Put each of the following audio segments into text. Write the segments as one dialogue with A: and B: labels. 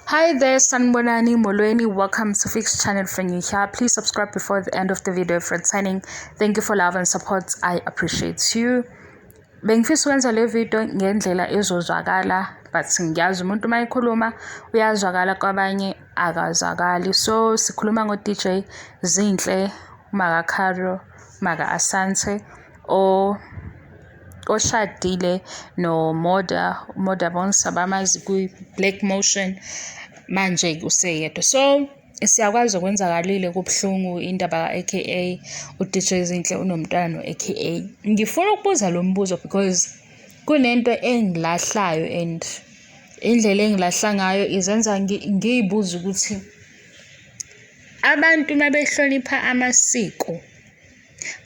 A: Hi there, Sanibonani Molweni. Welcome to Fix Channel for new here. Please subscribe before the end of the video if returning. Thank you for love and support. I appreciate you. Bengifisa ukwenza le video ngendlela ezozwakala, but ngiyazi umuntu uma ekhuluma uyazwakala, kwabanye akazwakali. So sikhuluma ngo-DJ Zinhle, Maka Caro, Maka Asante, o oshadile no-Moda, Moda Bonsa, abamazi kwi-Black Motion, manje useyedwa. So siyakwazi okwenzakalile, kubuhlungu indaba ka-AKA. U-DJ Zinhle unomntwana no-AKA. Ngifuna ukubuza lo mbuzo because kunento engilahlayo, and indlela engilahla ngayo izenza ngiyibuze ukuthi abantu uma behlonipha amasiko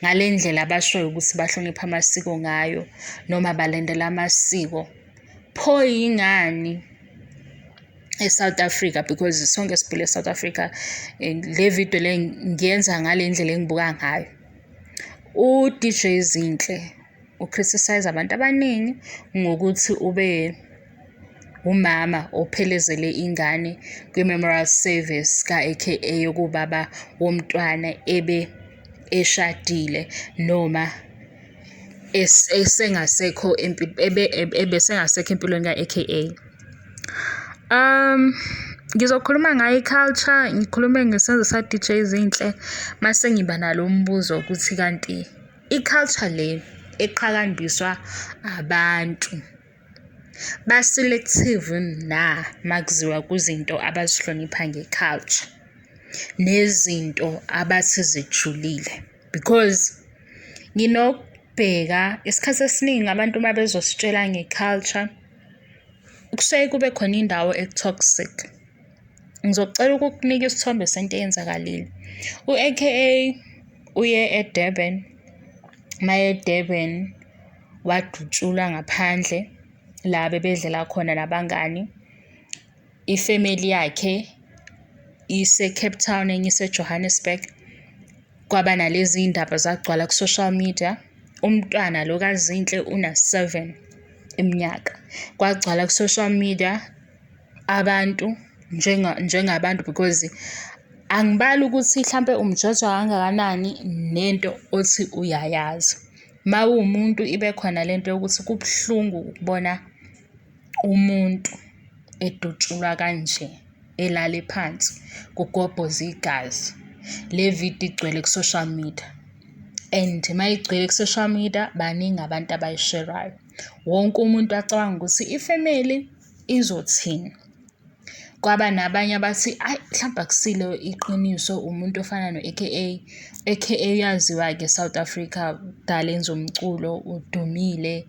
A: ngale ndlela abashoyo ukuthi bahlonipha amasiko ngayo noma balandela amasiko, pho yingani e-South Africa, because sonke siphila e-South Africa, le video le ngiyenza ngale ndlela engibuka ngayo, u-DJ Zinhle u-criticize abantu abaningi ngokuthi ube umama ophelezele ingane kwi-memorial service ka-AKA, yokubaba womntwana, ebe eshadile noma esengasekho, ebe ebesengasekho empilweni ka-AKA. Ngizokhuluma ngayo i-culture, ngikhulume ngesenzo sa-DJ Zinhle, mase ngiba nalo umbuzo ukuthi kanti i-culture le eqhakambiswa abantu ba-selective na makuziwa kuzinto abazihlonipha nge-culture nezinto abathi zijulile? Because nginokubheka isikhathi esiningi abantu uma bezositshela nge-culture, kusuke kube khona indawo e-toxic. Ngizocela ukukunika isithombe sento eyenzakalile. U-AKA uye eDurban, maye eDurban wadutshulwa ngaphandle la bebedlela khona nabangani. Ifemeli yakhe ise-Cape Town, enye ise-Johannesburg. Kwaba nalezi iy'ndaba zagcwala ku-social media. Umntwana lo kaZinhle una-7 iminyaka. Kwagcwala ku-social media abantu njengabantu, because angibali ukuthi hlampe umjaja kangakanani nento othi uyayazi. Uma uwumuntu ibe khona lento yokuthi kubuhlungu ukubona umuntu edutshulwa kanje, elale phansi kugobhoza igazi. Le video igcwele ku-social media, and uma igcwele ku-social media baningi abantu abayi-share-ayo. Wonke umuntu acabanga ukuthi ifemeli izothini. Kwaba nabanye abathi, ayi, mhlawumbe akusilo iqiniso, umuntu ofana no-AKA. AKA uyaziwa-ke e-South Africa, kudala enza umculo, udumile,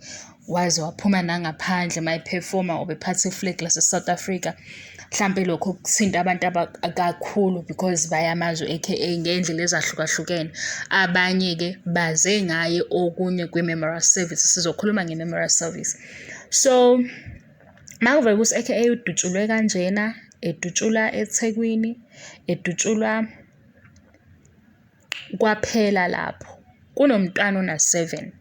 A: waze waphuma nangaphandle uma e-perform-a ubephatha i-flag lase-South Africa. Mhlampe lokho kuthinta abantu kakhulu because bayamazi u-AKA ngey'ndlela ezahlukahlukene. Abanye-ke baze ngaye okunye kwi-memorial service, sizokhuluma nge-memorial service. So makuvela ukuthi AKA udutshulwe kanjena, edutshulwa eThekwini, edutshulwa, kwaphela lapho. Kunomntwana ona-7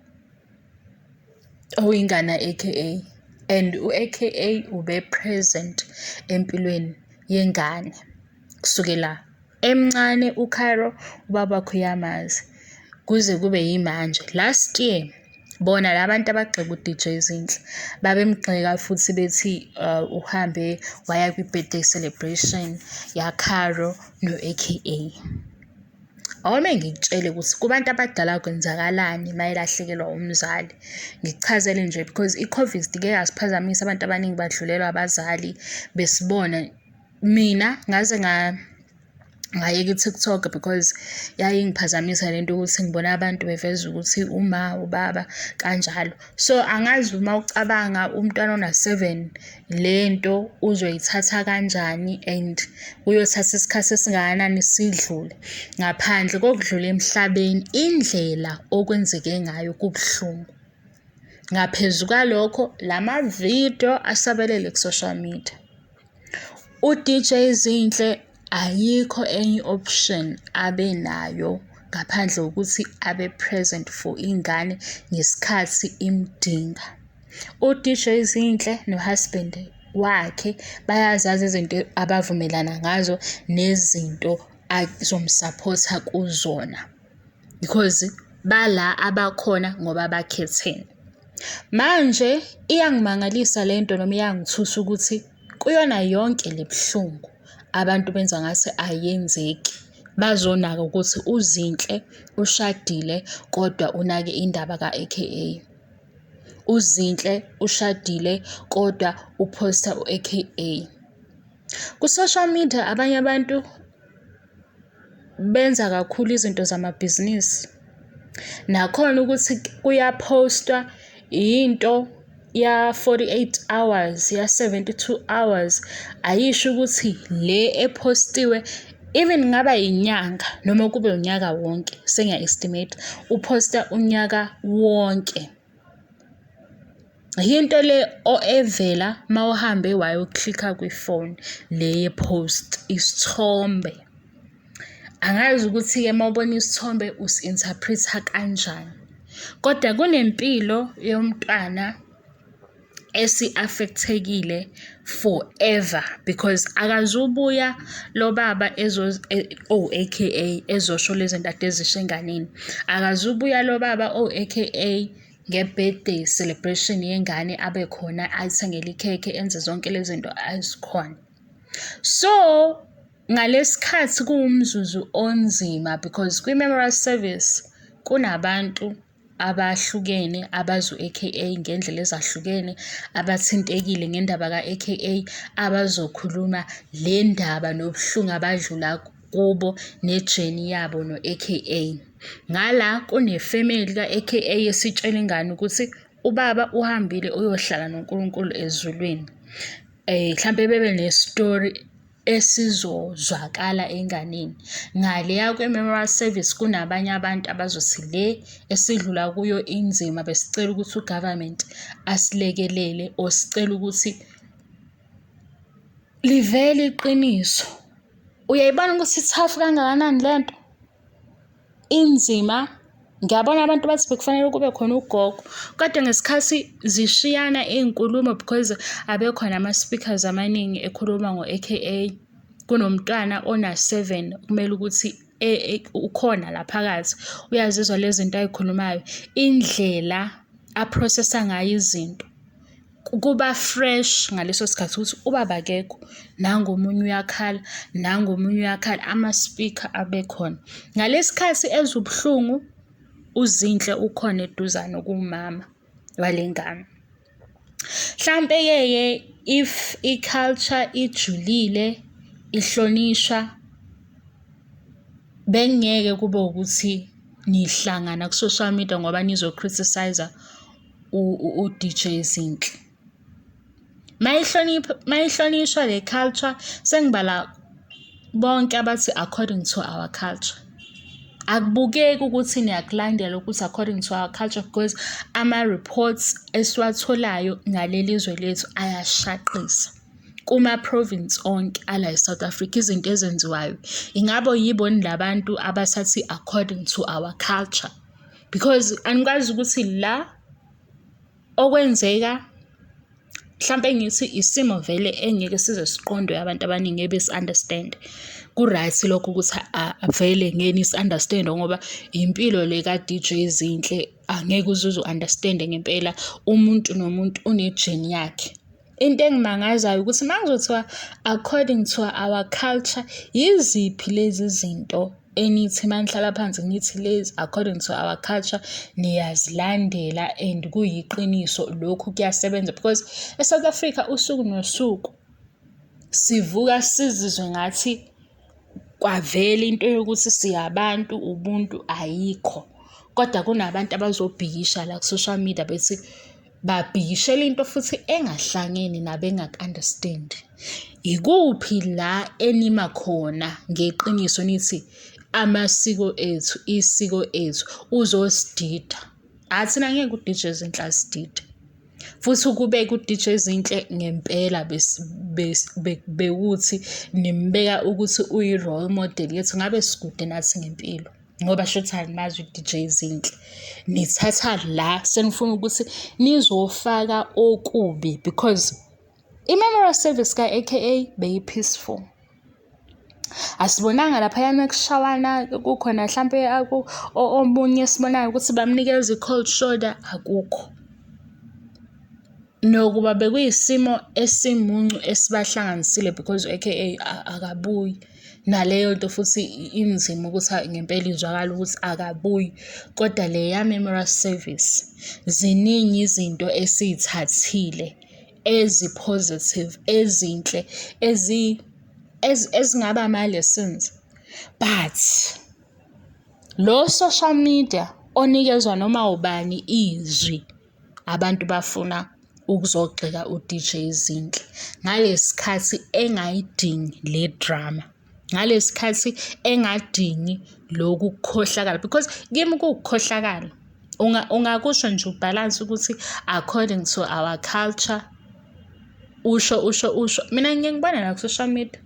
A: oyingane ka-AKA, and u-AKA ube-present empilweni yengane kusukela emncane uCairo, ubaba wakhe uyamazi, kuze kube yimanje. Last year bona la bantu abagxeka u-DJ Zinhle babemgxeka futhi bethi uhambe waya kwi-birthday celebration yaCaro no-AKA. Awume ngikutshele ukuthi kubantu abadala kwenzakalani uma elahlekelwa umzali. Ngikuchazele nje because i-COVID ike yasiphazamisa, abantu abaningi badlulelwa abazali besibona. Mina ngaze ngayeka i-TikTok because yayingiphazamisa lento yokuthi ngibona abantu beveza ukuthi uma, ubaba, kanjalo. So angazi uma ucabanga umntwana ona-7 lento uzoyithatha kanjani and kuyothatha isikhathi esingakanani sidlule. Ngaphandle kokudlula emhlabeni, indlela okwenzeke ngayo kubuhlungu. Ngaphezu kwalokho, lama-video asabelele ku-social media. U-DJ Zinhle ayikho enye i-option abenayo ngaphandle kokuthi abe present for ingane ngesikhathi imdinga. U-DJ Zinhle no-husband. wakhe, bayazazi izinto abavumelana ngazo nezinto azomsaphotha kuzona. Because bala abakhona ngoba bakhethene. Manje iyangimangalisa lento noma iyangithusa ukuthi kuyona yonke le buhlungu abantu benza ngathi ayenzeki. Bazonaka ukuthi uZinhle ushadile kodwa unake indaba ka-AKA. UZinhle ushadile kodwa uphosta u-AKA. Ku-social media abanye abantu benza kakhulu izinto zamabhizinisi. Nakhona ukuthi kuyaphostwa into ya-48 hours, ya-72 hours, ayisho ukuthi le ephostiwe even kungaba inyanga noma kube unyaka wonke, sengiya-estimate-a, uphosta unyaka wonke. Yinto le evela mawuhambe wayo-click-a kwifoni le ye-post, isithombe. Angazi ukuthi-ke mawubona isithombe usi-interpret-a kanjani, kodwa kunempilo yomntwana esi-affect-ekile forever because akazubuya lo baba owu-AKA ezosho lezi zinto ade ezisho enganeni. Akazubuya lo baba owu-AKA nge-birthday celebration yengane abe khona ayithengele ikhekhe enze zonke lezi zinto ezikhona. So, ngalesi khathi kuwumzuzu onzima because kwi-memorial service kunabantu abahlukene abazi u-AKA ngendlela ezahlukene, abathintekile ngendaba ka-AKA, abazokhuluma le ndaba nobuhlungu abadlula kubo ne-journey yabo no-AKA. Ngala kune-family ka-AKA esitshela ingane ukuthi ubaba uhambile uyohlala noNkulunkulu ezulwini. Mhlampe bebe ne-story esizozwakala enganeni. Ngaleya kwe-memorial service kunabanye abantu abazothi le esidlula kuyo inzima, besicela ukuthi u-government asilekelele or sicela ukuthi livele iqiniso. Uyayibona ukuthi i-tough kangakanani lento? Inzima. Ngiyabona abantu bathi bekufanele kube khona ugogo, kodwa ngesikhathi zishiyana iy'nkulumo because abekhona ama-speakers amaningi ekhuluma ngo-AKA. Kunomntwana ona-7 kumele ukuthi ukhona la phakathi, uyazizwa lezi zinto ay'khulumayo. Indlela a-process-a ngayo izinto, kuba fresh ngaleso sikhathi ukuthi ubaba akekho, nangu omunye uyakhala, nangu omunye uyakhala, ama-speaker abekhona. Ngalesi khathi ezwa ubuhlungu, uZinhle ukhona eduzane okuwumama wale ngane. Hlampe-ke ke if i-culture ijulile, ihlonishwa, bengeke kube ukuthi nihlangana ku-social media ngoba nizo-criticise-a u-DJ Zinhle. Mayihlonishwa le culture, sengibala bonke abathi according to our culture. Akubukeki ukuthi niyakulandela ukuthi according to our culture because ama-reports esiwatholayo ngaleli zwe lethu ayashaqisa. Kuma-province onke ala e-South Africa, izinto ezenziwayo. Ingabe yibona la bantu abasathi according to our culture? Because anikwazi ukuthi la okwenzeka hlampe ngithi isimo vele engeke size siqondwe abantu abaningi ebesi-understand. Ku-right lokho ukuthi vele ngeke nisi-understand-e ngoba impilo le ka-DJ Zinhle angeke uze uze u-understand-e ngempela, umuntu nomuntu une-journey yakhe. Into engimangazayo ukuthi uma kuzothiwa according to our culture, yiziphi lezi zinto enithi uma nihlala phansi nithi lezi according to our culture niyazilandela and kuyiqiniso lokhu kuyasebenza because e-South Africa usuku nosuku sivuka sizizwe ngathi kwavela into yokuthi siyabantu, ubuntu ayikho. Kodwa kunabantu abazobhikisha la ku-social media bethi babhikishela into futhi engahlangene nabengaku-understand. Ikuphi la enima khona ngeqiniso nithi amasiko ethu, isiko ethu uzosidida? Thina ngeke u-DJ Zinhle asidide. Futhi ukubeka u-DJ Zinhle ngempela bewuthi nimbeka ukuthi uyi-role model yethu, ngabe sikude nathi ngempilo. Ngoba shuthi animazi u-DJ Zinhle. Nithatha la senifuna ukuthi nizofaka okubi because I-memorial service ka-A_K_A beyi-peaceful. Asibonanga laphayana kushawana kukhona hlampe omunye esibonayo ukuthi bamnikeza i-cold shoulder, akukho. Nokuba bekuyisimo esimuncu esibahlanganisile because u-AKA akabuyi. Naleyo nto futhi inzima ukuthi ngempela izwakale ukuthi akabuyi, kodwa leya memorial service, ziningi izinto esiy'thathile ezi-positive, ezinhle, ezingaba ama-lessons. But, lo social media onikezwa noma ubani izwi, abantu bafuna ukuzogxeka u-D_J Zinhle ngalesi khathi engayidingi le drama, ngalesi khathi engadingi lokhu kukhohlakala because kimi kuwukukhohlakala. Ungakusho nje ubhalanse ukuthi according to our culture, usho usho usho. Mina ngiye ngibone la ku-social media,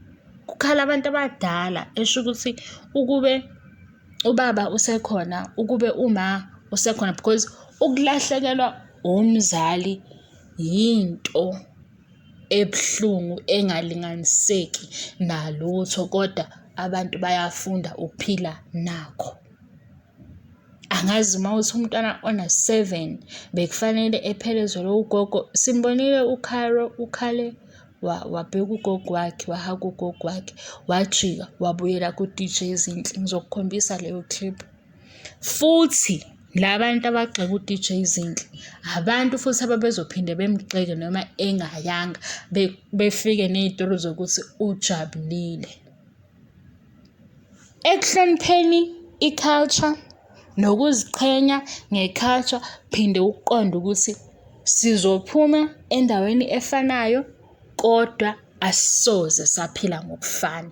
A: kukhala abantu abadala esho ukuthi ukube ubaba usekhona, ukube uma usekhona because ukulahlekelwa umzali yinto ebuhlungu engalinganiseki nalutho, kodwa abantu bayafunda ukuphila nakho. Angazi uma uthi umntwana ona-7 bekufanele ephelezelwe ugogo. Simbonile uCairo ukhale wabheka ugogo wakhe, wahaga ugogo wakhe, wajika wabuyela ku-D_J Zinhle. Ngizokukhombisa leyo clip. Futhi la bantu abagxeka u-D_J Zinhle, abantu futhi ababezophinde bemgxeke noma engayanga befike ney'tori zokuthi ujabulile. Ekuhlonipheni i-culture nokuziqhenya nge-culture, phinde ukuqonde ukuthi sizophuma endaweni efanayo kodwa asisoze saphila ngokufana.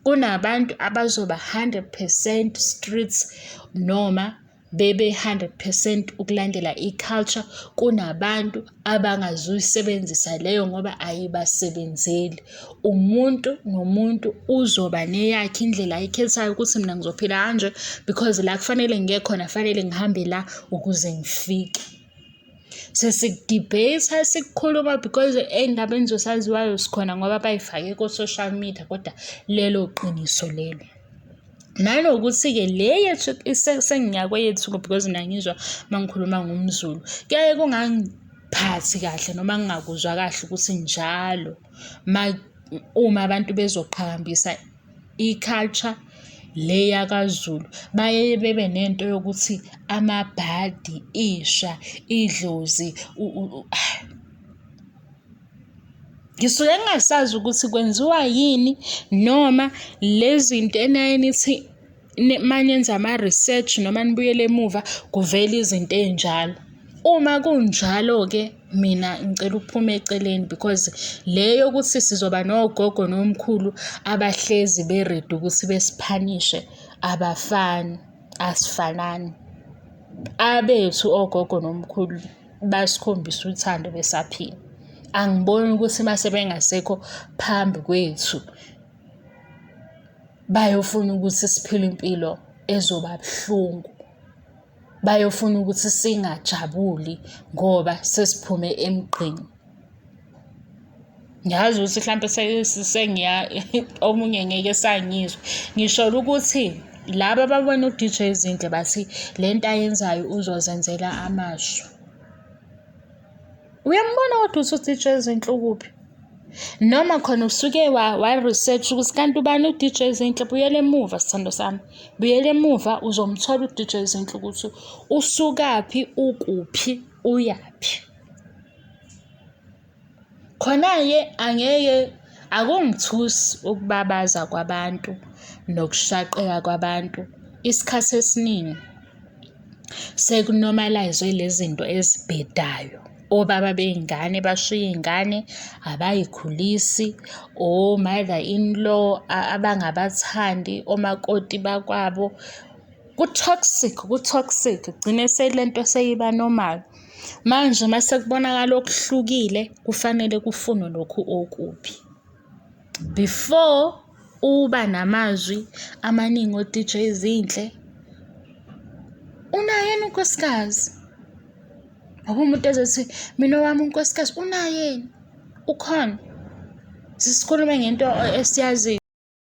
A: Kunabantu abazoba 100 percent streets noma bebe 100 percent ukulandela i-culture. Kunabantu abangazuyisebenzisa leyo ngoba ayibasebenzeli. Umuntu nomuntu uzoba neyakhe indlela ayikhethayo ukuthi mina ngizophila kanje because la kufanele ngiye khona fanele ngihambe la ukuze ngifike. Sesiku-debate-a sikukhuluma because ey'ndabeni zosaziwayo sikhona ngoba bay'fake ko-social media kodwa lelo qiniso lelo. Nanokuthi-ke le yethu sengiya kweyethu because mina ngizwa uma ngikhuluma ngomZulu, kuyaye kungangiphathi kahle noma ngingakuzwa kahle ukuthi njalo uma abantu bezoqhakambisa i-culture le yakaZulu, bayeye bebe nento yokuthi amabhadi, isha, idlozi . Ngisuke ngingasazi ukuthi kwenziwa yini noma le zinto eniyaye nithi uma nenza ama-research noma nibuyele emuva kuvele izinto ey'njalo. Uma kunjalo-ke mina ngicela ukuphuma eceleni because le yokuthi sizoba nogogo nomkhulu abahlezi be-ready ukuthi besiphanishe abafani, asifanani. Abethu ogogo nomkhulu basikhombisa uthando besaphila. Angiboni ukuthi uma sebengasekho phambi kwethu bayofuna ukuthi siphile impilo ezoba buhlungu. Bayofuna ukuthi singajabuli ngoba sesiphume emgqeni. Ngiyazi ukuthi hlampe sengiya omunye ngeke esangizwa. Ngisholo ukuthi laba ababona u-D_J Zinhle bathi le nto ayenzayo uzozenzela amashwa. Uyambona kodwa ukuthi u-D_J Zinhle ukuphi? Noma khona usuke wa-research ukuthi kanti ubani u-D_J Zinhle, buyela emuva sithando sami, buyela emuva uzomthola u-D_J Zinhle ukuthi usukaphi, ukuphi, uyaphi. Khona-ke angeke akungithusi ukubabaza kwabantu nokushaqeka kwabantu. Isikhathi esiningi seku-normalise-we le zinto ezibhedayo. Obaba bey'ngane bashiya iy'ngane abay'khulisi, o-mother in law abangabathandi omakoti bakwabo. Ku-toxic, ku-toxic kugcine lento seyiba normal. Manje mase kubonakala okuhlukile kufanele kufunwe lokhu okubi. Before uba namazwi amaningi o-D_J Zinhle, unaye yini unkosikazi? Ngoba umuntu ezothi mina owami unkosikazi unaye yini? Ukhona? Sisikhulume ngento esiyaziyo.